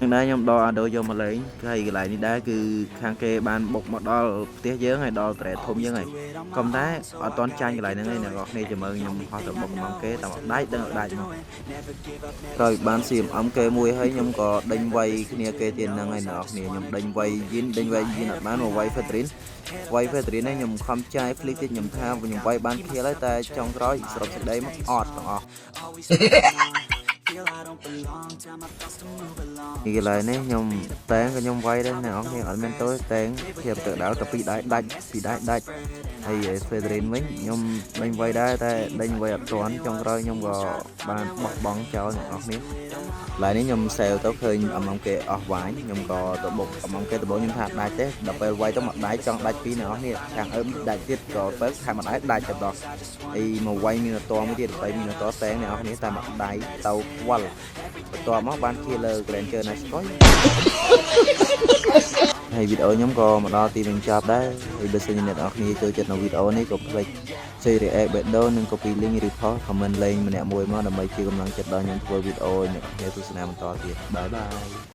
នឹងដែរខ្ញុំដល់អាដូយកមកលេងហើយកន្លែងនេះដែរគឺខាងគេបានបុកមកដល់ផ្ទះយើងហើយដល់ត្រែធំយើងហើយក៏ប៉ុន្តែអត់តន់ចាញ់កន្លែងហ្នឹងឯងអ្នកនរគ្នាចាំមើលខ្ញុំហោះទៅបុកមកគេតាមដាច់ដឹងដាច់មកក្រោយបាន CMM គេមួយហើយខ្ញុំក៏ដេញវាយគ្នាគេទៀតហ្នឹងហើយអ្នកនរគ្នាខ្ញុំដេញវាយយីនដេញវាយយីនអត់បានមកវាយ Fredrinn វាយ Fredrinn នេះខ្ញុំខំចាយ flick ទៀតខ្ញុំថាខ្ញុំវាយបាន kill ហើយតែចុងក្រោយសរុបសេចក្តីមកអត់ទាំងអស់ Feel I don't belong, tell my thoughts to move along. នេះកន្លែងនេះខ្ញុំតែងក៏ខ្ញុំវាយដែរអ្នកនរគ្នាអត់មែនទេតែងធៀបទៅដល់ទៅពីរដៃដាច់ពីរដៃដាច់ហើយ Fredrinn វិញខ្ញុំដេញវាយដែរតែដេញវាយអត់ទាន់ចុងក្រោយខ្ញុំក៏បានបោះបង់ចោលអ្នកនរគ្នាកន្លែងនេះខ្ញុំសេលទៅឃើញអំងគេអស់វាញខ្ញុំក៏ទៅបុកអំងគេដំបូងខ្ញុំថាដាច់ទេដល់ពេលវាយទៅមកដាច់ចង់ដាច់ពីរអ្នកនរគ្នាខាងអើដាច់ទៀតក៏ពេលខាងម្ដាយដាច់ទៅដល់ហើយមកវាយមានតមួយទៀតទៅមានតតែងអ្នកនរគ្នាតែមកដៃទៅវល់បន្ទាប់មកបានជាលើ Granger ណាស្កុយ ហើយវីដេអូខ្ញុំក៏មកដល់ទីបញ្ចប់ដែរហើយបើសិនជាអ្នកនរគ្នាចូលចិត្តនៅវីដេអូនេះក៏ភ្លេចចុច react បេះដូងនិង copy link repost comment លេងម្នាក់មួយមកដើម្បីជាកម្លាំងចិត្តដល់ខ្ញុំធ្វើវីដេអូអ្នកគ្នាទស្សនាបន្តទៀត bye bye.